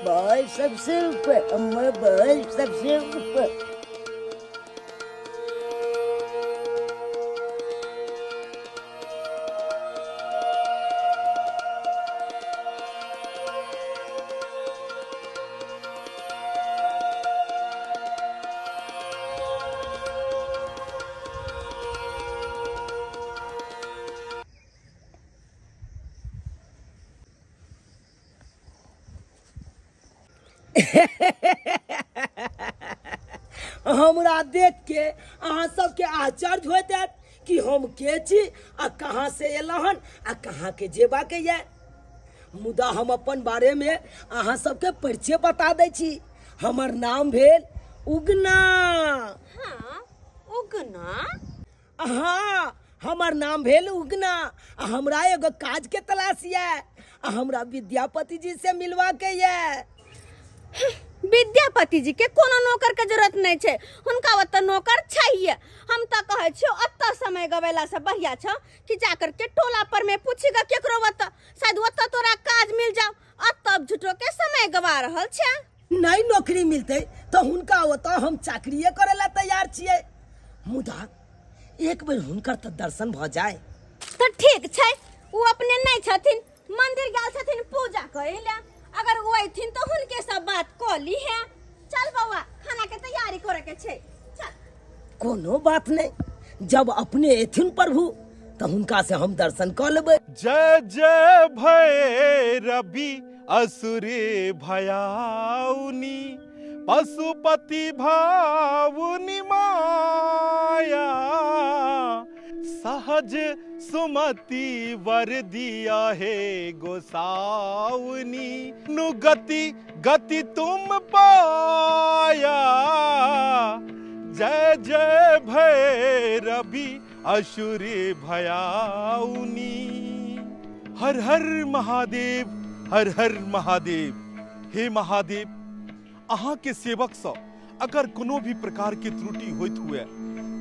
भाई सबसे ऊपर, अम्मा भाई सबसे ऊपर। हमरा देख के अहाँ सबके आश्चर्य होइत हैत कि हम के छी आ कहाँ से एलहुँ हन आ कहाँ के जेबा के ये। मुदा हम अपन बारे में अहाँ सबके परिचय बता दै छी। हमर नाम भेल उगना। हाँ, उगना। हाँ, हमर नाम भेल उगना आ हमरा एगो काज के तलाश ये आ हमरा विद्यापति जी से मिलवा के ये। विद्यापति जी के कोनो नौकर के जरूरत नहीं छे, हुनका ओतऽ नौकर चाहिए। हम तो कहै छियौ एतऽ समय गवेला से बढ़िया छौ कि जा करके टोला पर में पूछीगा केकरो ओतऽ, शायद ओतऽ तोरा काज मिल जाओ। एतऽ झूठो के समय गवा रहल छै। नहीं नौकरी मिलते तो हुनका ओतऽ हम चाकरीये करे ला तैयार छियै, मुदा एक बेर हुनकर तऽ दर्शन भऽ जाए। तऽ ठीक छै, ओ अपने नहीं छथिन, मंदिर गेल छथिन पूजा करे ला। अगर वो अथिन तो हुनके सब बात कऽ ली है। चल बौआ, खाना के तैयारी करे के छै, चल। कोनो बात नहीं, जब अपने एथिन प्रभु तो हुनका से हम दर्शन कर लेबै। जय जय भैरवि असुरे भयाउनी, पशुपति भावुनि माया, सहज सुमति वर दिया हे गोसाउनी, नु गति गति तुम पाया। जय जय भैरवि असुरे भयाउनी। हर हर महादेव, हर हर महादेव। हे महादेव, अहाँ के सेवक सँ अगर कोनो भी प्रकार के त्रुटि होइत हुए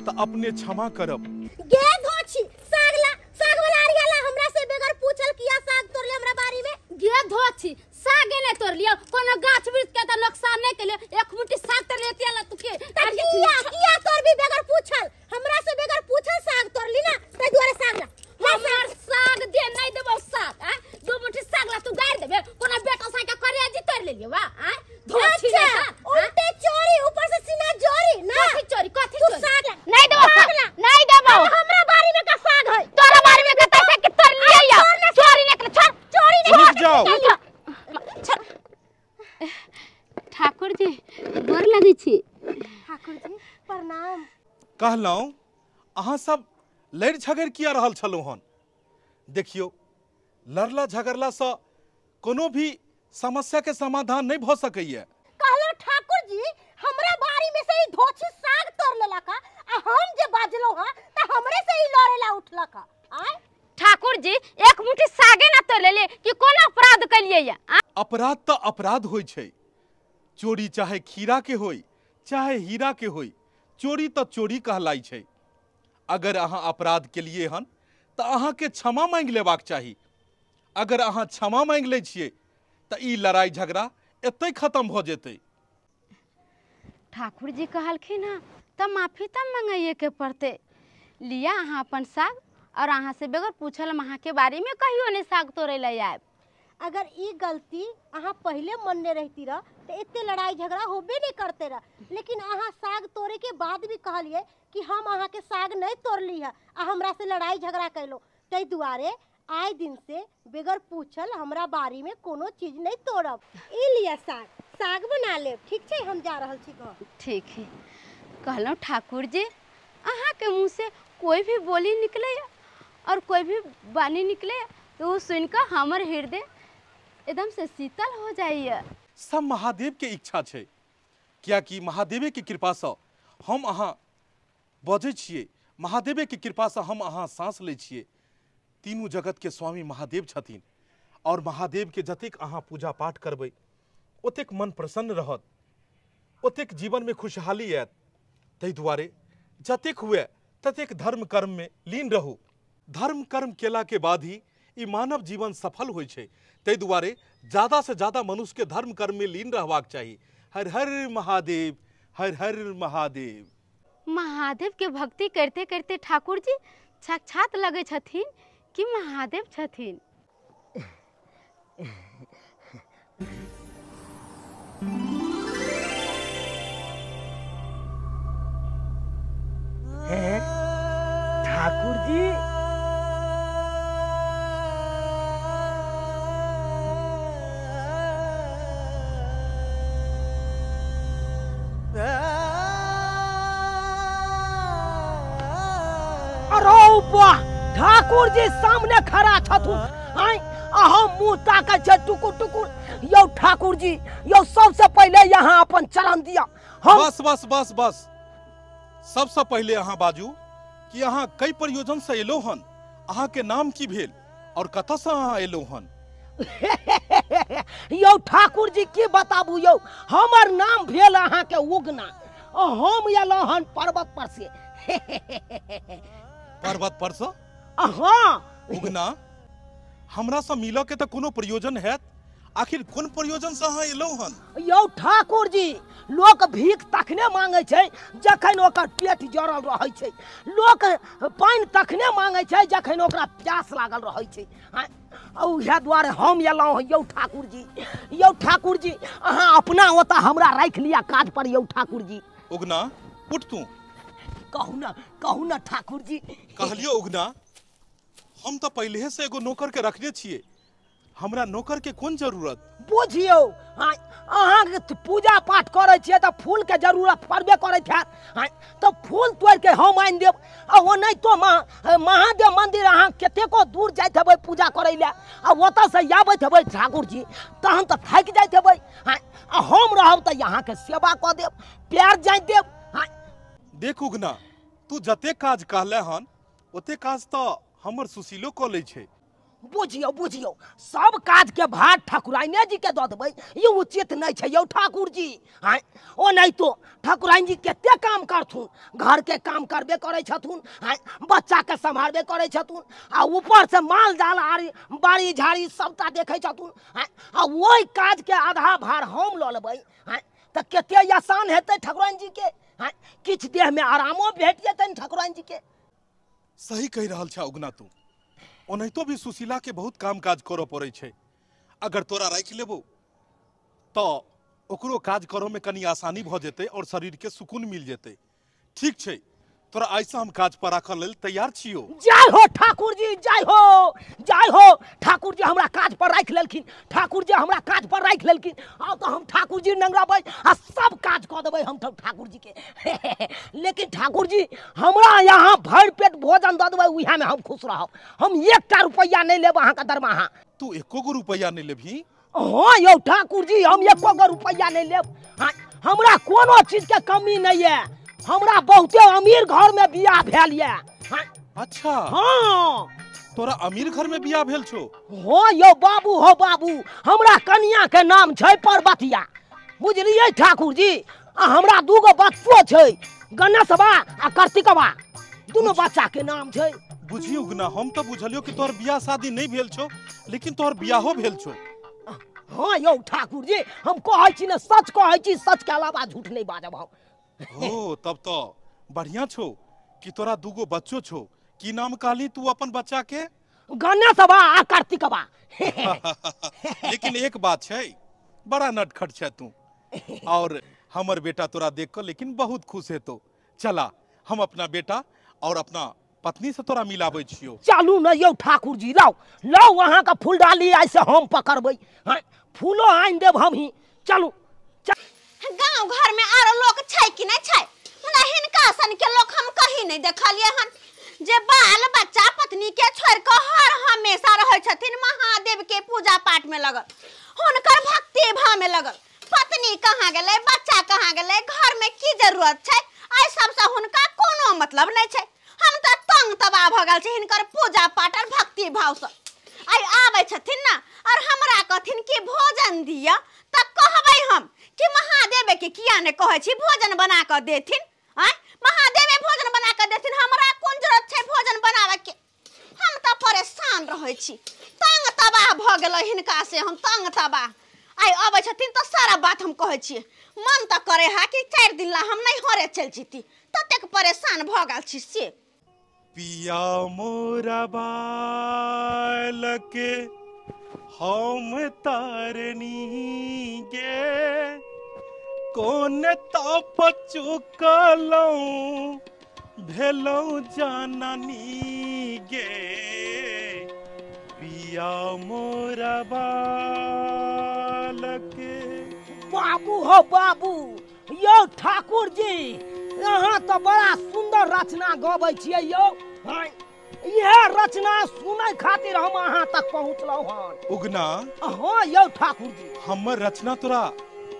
तो अपने क्षमा करब। गे धोछी साग ला, साग वाला आरियाला हमरा से बगैर पूछल किया साग तोड़ले हमरा बारी में। गे धोछी सागे ने तोड़ लियो, कोनो गाछ वृक्ष के त नुकसान नहीं केलियो, एक मुट्ठी साग तोड़ लेती ला तू के किया किया तोड़ भी बगैर पूछल, हमरा से बगैर पूछल साग तोड़ली ना, तै दुआरे साग ला। हमर साग दे नहीं देबो साग, आ दो मुट्ठी साग ला तू गाड़ देबे, कोनो बेटा साग के करे जी तोड़ लेलियो वा। आ धोछी उल्टे चोरी, ऊपर से सीना जोरी ना। कथी चोरी, कथी चोरी? साग नहीं देबो, साग नहीं देबो। हमरा बारी में का साग है, तोरा बारी में का साग के तोड़ लिया या चोरी ने छोड़, चोरी ने रुक जाओ। ठाकुर जी गोर लगै छी। ठाकुर जी प्रणाम। कहलहुँ अहाँ सब लड़ि झगड़ि किया रहल छलहुँ हन? देखियौ, लड़ला झगड़ला सँ कोनो भी समस्या के समाधान नहीं भऽ सकैया। कहलो ठाकुर जी हमरा बारी में से ई धोछी साग तोड़ लेलक आ हम जे बाजलो हां त हमरे से ई लड़ेला उठलक। आय ठाकुर जी एक मुट्ठी सागे ना तोड़ लेले कि कोन अपराध कलियै या? अपराध त अपराध होई छै, चोरी चाहे खीरा के होई चाहे हीरा के होई, चोरी त चोरी कहलाई छै। अगर अहाँ अपराध के लिए हन त अहाँ के क्षमा मांगि लेबाक चाही। अगर अहाँ क्षमा मांगि लै छियै त ई लड़ाई झगड़ा एतै खत्म भऽ जेतै। ठाकुर जी कहलखिन हँ त माफी त मंगैए के पड़तै। लिया अहाँ अपन साग, और अहाँ से बगैर पूछल हम अहाँ के बारे में कहियो नहीं साग तोड़ै लए आयब। अगर ई गलती अहाँ पहले मनने रहती रह तो एते लड़ाई झगड़ा होबे नहीं करते रह, लेकिन अहाँ साग तोड़े के बाद भी कहलिए कि हम अहाँ के साग नहीं तोड़ली है आ हमरा से लड़ाई झगड़ा कैलो, तै दुआरे आए दिन से बगैर पूछल हमरा बारी में कोनो चीज नहीं तोड़ब। ई लिया साग, साग बना लेब, ठीक छै? हम जा रहल छी घर। ठीक है। कहलहुँ ठाकुर जी अहाँ के मुँह से कोई भी बोली निकले और कोई भी वाणी निकले तो वो सुनकर हमर हृदय एकदम से शीतल हो जाइए। सब महादेव के इच्छा छै, कियाकि महादेवे के कृपा से हम अहाँ बजै छियै, महादेवे के कृपा से हम अहाँ सांस लै छियै। तीनू जगत के स्वामी महादेव छथिन और महादेव के जतेक अहाँ पूजा पाठ करबै ओतेक मन प्रसन्न रहत, ओतेक जीवन में खुशहाली आयत। ताहि दुआरे जतेक हुए ततेक धर्म कर्म में लीन रहू। धर्म कर्म केला के बाद ही ई मानव जीवन सफल होइ छै। ताहि दुआरे ज्यादा से ज्यादा मनुष्य के धर्म कर्म में लीन रहबाक चाही। हर हर महादेव, हर हर महादेव। महादेव के भक्ति करते करते ठाकुर जी साक्षात लगे छथिन कि महादेव छथिन। ठाकुर जी ठाकुर जी सामने खड़ा छथुन, अहाँ मुँह ताकै छै टुकुर टुकुर। यौ ठाकुर जी यौ सबसे पहले यहाँ अपन चरण दिया। हम बस बस बस बस, सबसे पहले अहाँ बाजू कि अहाँ कई प्रयोजन से एलो हन, अहाँ के नाम की भेल और कतऽ से अहाँ एलो हन? यौ ठाकुर जी की बताबू यौ, हमर नाम भेल अहाँ के उगना, हम एलो हन पर्वत पर से। पर्वत पर से? हाँ। उगना, हमरा से मिलऽ के तऽ कोनो प्रयोजन हैत, आखिर कोन प्रयोजन से अहाँ एलहुँ हन? यौ ठाकुर जी लोक भीख तखने मांगे छै जखन ओकर पेट जरल रहै छै, लोक पानि तखने मांगे छै जखन ओकरा प्यास लागल रहै छै। उएह दुआरे हम एलहुँ हँ यौ ठाकुर जी। यौ ठाकुर जी अहाँ अपना ओतऽ हमरा राखि लिअ काज पर। यौ ठाकुर जी। उगना उठ तू। कहू ना, कहू ना ठाकुर जी। कहलियो उगना, हम तो पहले से एगो नौकर के रखने छियै, हमरा नौकर के कोन जरूरत? बुझियौ अहाँ पूजा पाठ करै छियै तऽ फूल के जरूरत पड़बे करैत हैत, तऽ फूल तोड़ि के हम आनि देब। आ ओनाहितो महादेव मंदिर अहाँ कतेको दूर जाइत हेबै पूजा करै लए, आ ओतऽसँ आबैत हेबै ठाकुर जी तहन तऽ थाकि जाइत हेबै। आ हम रहब तऽ अहाँके सेवा कऽ देब, प्यार जाइत देब। देख उगना, तू जते काज कहले हन ओते काज तऽ हमर सुशीलो कऽ लै छै। बुझियौ बुझियौ, सब काज के भार ठाकुराइने जी के दऽ देबै ई उचित नहि छै यौ ठाकुर जी। ओनाहितो ठाकुराइन जी कते काम करथुन, घर के काम करबे करै छथुन, बच्चा के सम्हारबे करै छथुन, आ ऊपर से माल जाल आरी बाड़ी झाड़ी सबटा देखै छथुन। आ ओहि काज के आधा भार हम लऽ लेबै तऽ कते आसान हेतै ठाकुराइन जी के, किछु देह में आरामो भेट जेतनि ठाकुराइन जी के। सही कहि रहल छा उगना तू, ओनाहितो भी सुशीला के बहुत काम काज करऽ पड़ै छै। अगर तोरा राखि लेबो तऽ ओकरो काज करऽ में कनी आसानी भऽ जेतै और शरीर के सुकून मिल जेतै। ठीक छै, तोरा ऐसा हम काज पर राखऽ लेल तैयार छियो। जय हो ठाकुर जी, जय हो, जय हो ठाकुर जी, हमरा काज पर राखि लेलखिन ठाकुर जी, हमरा काज पर राखि लेलखिन। आब तऽ हम ठाकुर जी नंगराबै आ सब काज कऽ देबै हम ठाकुर जी के। लेकिन ठाकुर जी हमरा यहाँ भरि पेट भोजन दऽ देबै उएह में हम खुश रहब। हम एकटा रुपैआ नहि लेब अहाँके दरमाहा। तू एको गो रुपैआ नहि लेबही? हाँ यौ ठाकुर जी, हम एको गो रुपैआ नहि लेब। हमरा कोनो चीज के कमी नहीं है, हमरा बहुते अमीर घर में बियाह भेल ये। अच्छा। हाँ। तोरा अमीर घर में बियाह भेल छो? हाँ यौ बाबू, हो बाबू, हमरा कनिया के नाम छै पर्वतिया, बुझलियै ठाकुर जी। आ हमरा दूगो बच्चो छै, गणेशबा आ कार्तिकबा, दुनू बच्चा के नाम छै। बुझी उगना, हम तो बुझलियो कि तोहर बियाह शादी नहीं भेल छो, लेकिन तोहर बियाहो भेल छो। हाँ यौ ठाकुर जी, हम कहै छी ने सच कहै छी, सच के अलावा झूठ नहीं बाजब हम। हो तब तो बढ़िया छो कि तोरा दूगो बच्चो छो। की नाम कहली तू अपन बच्चा के? गणेशबा आ कार्तिकबा। लेकिन एक बात छै, बड़ा नटखट छै तू, और हमर बेटा तोरा देख कर लेकिन बहुत खुश हेतो। चला हम अपना बेटा और अपना पत्नी से तोरा मिलाबै छियो। चलू न यौ ठाकुर जी, लाओ लाओ अहाँ का फूल डाली, ऐसे हम पकड़बै, फूलो आनि देब हम ही। चलू। गाँव घर में आरो लोग छै कि नहीं छै, मुदा हिनका सन के लोग हम कहीं नहीं देखलिए हन जे बाल बच्चा पत्नी के छोड़ के हर हमेशा रहै छथिन महादेव के पूजा पाठ में लगल, हुनकर भक्ति भाव में लगल। पत्नी कहाँ गेलै, बच्चा कहाँ गेलै, घर में की जरूरत छै, एहि सबसे हुनका कोनो मतलब नहीं छै। हम तऽ तंग तबाह भऽ गेल छी हिनकर पूजा पाठ और भक्ति भाव से। आइ आबै छथिन ना और हमरा कहथिन कि भोजन दिअ, तऽ कहबै हम कि महादेव के किया ने कहै छी भोजन बना कऽ देथिन। आँय, महादेवे भोजन बना कऽ देथिन, हमरा कोन जरूरत छै भोजन बनाबे के। परेशान रहै छी, तंग तबाह भऽ गेलै हिनका से हम, तंग तबाह। आइ अबै छथिन तऽ सारा बात हम कहै छियै। मन तऽ करे हा कि 4 दिन ला हम नहीं हरे चलि जेती, ततेक परेशान भऽ गेल छी से। पिया मोरा बालक हम तारनी गे, कोन तप चुकलहुँ भेलहुँ जननी गे, पिया मोरा बालक। बाबू हो बाबू, यौ ठाकुर जी अहाँ तऽ बड़ा सुंदर रचना गबै छियै यौ। इएह रचना सुनै खातिर हम अहाँ तक पहुँचलहुँ हन। उगना। हाँ यौ ठाकुर जी, हमर रचना तोरा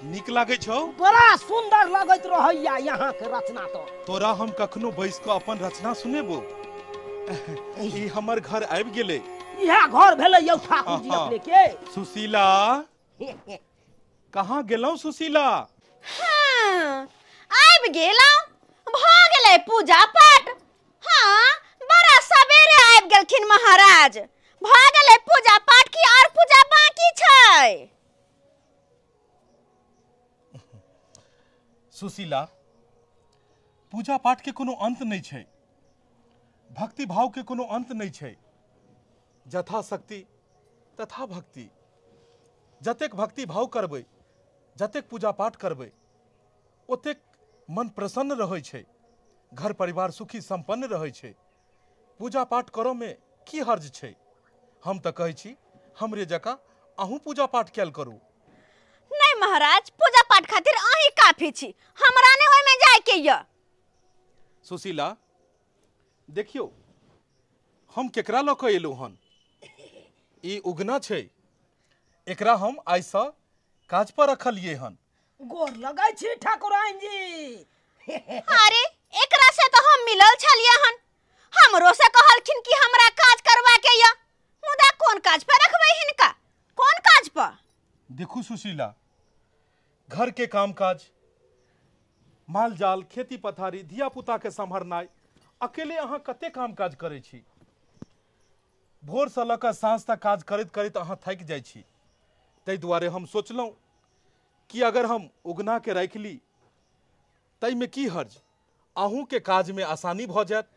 नीक लागै छौ? बड़ा सुंदर लगैत रहैया यहाँ के रचना। तो तोरा हम कखनो बैस कऽ अपन रचना सुनेबो। ई हमर घर आबि गेलै। इएह घर भेलै यौ ठाकुर जी अपने के। सुशीला कहाँ गेलहुँ सुशीला? हाँ, आबि गेलहुँ, भऽ गेलै पूजा पाठ। हाँ, बड़ा सवेरे आबि गेलखिन महाराज। भऽ गेलै पूजा पाठ की और पूजा बाकी छै? सुशीला, पूजा पाठ के कोनो अंत नहीं छै, भक्ति भाव के कोनो अंत नहीं छै। यथा शक्ति तथा भक्ति। जतेक भक्ति भाव करबै, जतेक पूजा पाठ करबै, ओतेक मन प्रसन्न रहै छै, घर परिवार सुखी संपन्न रहै छै। पूजा पाठ करऽ में की हर्ज छै? हम तऽ कहै छी हमरे जकाँ अहूँ पूजा पाठ कैल करू। नहीं महाराज, पूजा पाठ खातिर अहीं काफी छी, हमरा नहीं ओहिमे जाय के य। सुशीला देखियो हम केकरा लऽ कऽ एलहुँ हन। ई उगना छै, एकरा हम आइसँ काज पर रखलियै हन। गोर लगै छी ठाकुराइन जी। अरे एकरा से तो हम मिलल छलियै हन, हमरो से कहलखिन कि हमरा काज करवा के य, मुदा कोन काज पर रखबै हिनका, कोन काज पर? देखू सुशीला, घर के काम काज, माल जाल, खेती पथारी, धिया पुता के सम्हारनाइ, अकेले अहाँ कते काम काज करै छी। भोरसँ लऽ कऽ साँझ तक काज करैत करैत अहाँ थाकि जाइ छी। ताहि दुआरे हम सोचलहुँ कि अगर हम उगना के राखि ली ताहिमे की हर्ज, अहूँके काजमे आसानी भऽ जायत,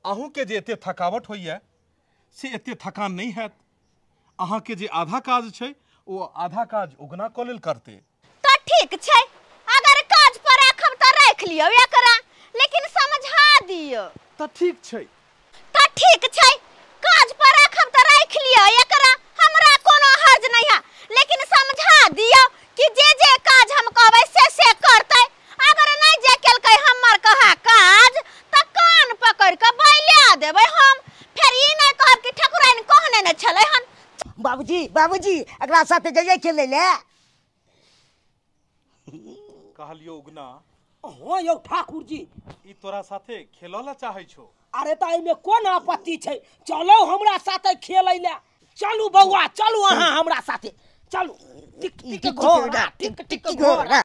अहूँके जे एते थकावट होइए से एते थकान नहि हैत। अहाँके जे आधा काज छै ओ आधा काज उगना कऽ लेल करतै। तऽ ठीक छै, अगर काज पर राखब तऽ राखि लियौ एकरा, लेकिन समझा दियौ। तऽ ठीक छै, तऽ ठीक छै, काज पर राखब तऽ राखि लियौ एकरा, हमरा कोनो हर्ज नहीं है, लेकिन समझा दियौ कि जे जे काज हम कहबै से से करतै। अगर नहीं जे केलकै हमर कहा काज तऽ कान पकड़ि कऽ बैला देबै हम, फेर ई नहीं कहब कि ठाकुराइन कहने ने छलै हन। बाबूजी बाबूजी एकरा साथे जइयै खेलै ले। कहलियौ उगना। हाँ यौ ठाकुर जी, ई तोरा साथे खेलऽ ला चाहै छौ? अरे तऽ एहिमे कोन आपत्ति छै, चलो हमरा साथे खेलै ले। चलू बौआ चलू, अहाँ हमरा साथे चलू। टिक टिक घोड़ा, टिक टिक घोड़ा।